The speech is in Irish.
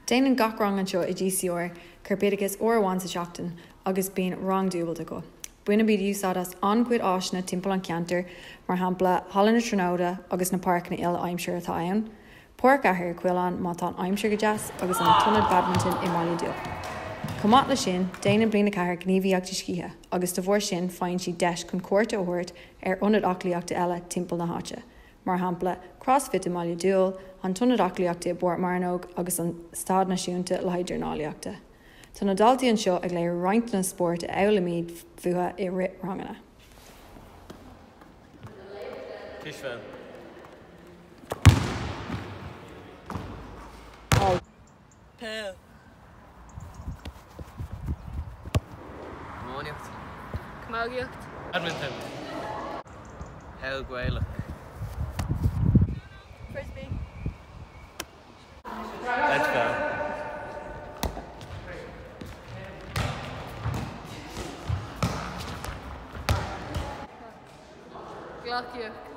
Déanann gach rang anseo i GCR corpoideachas uair amháin sa tseachtain agus bíonn rang dúbailte acu. Bainimid úsáid as an-chuid áiseanna timpeall an cheantair, mar shampla Halla na Tríonóide agus na páirceanna uile-aimsire atá ann, Páirc Fhaiche Choileáin má tá an aimsir go deas agus an t-ionad badmantain i mBaile Dúill. Chomh maith leis sin, déanann Bliain 4 gníomhaíochtaí scíthe agus de bharr sin faigheann siad deis chun cuairt a thabhairt ar ionaid aclaíochta eile timpeall na háite, mar shampla CrossFit i mBaile Dúill, an tIonad Aclaíochta i bPort Mearnóg agus an Staid Náisiúnta le haghaidh Dornálaíochta. Tá na daltaí anseo ag léiriú roinnt de na spóirt a fhoghlaimíd fúthu i rith ranganna. Cispheil. Peil. Iománaíocht. Camógaíocht. Badminton. Peil Ghaelach. Frisbee. Leidpheil. Gleacaíocht.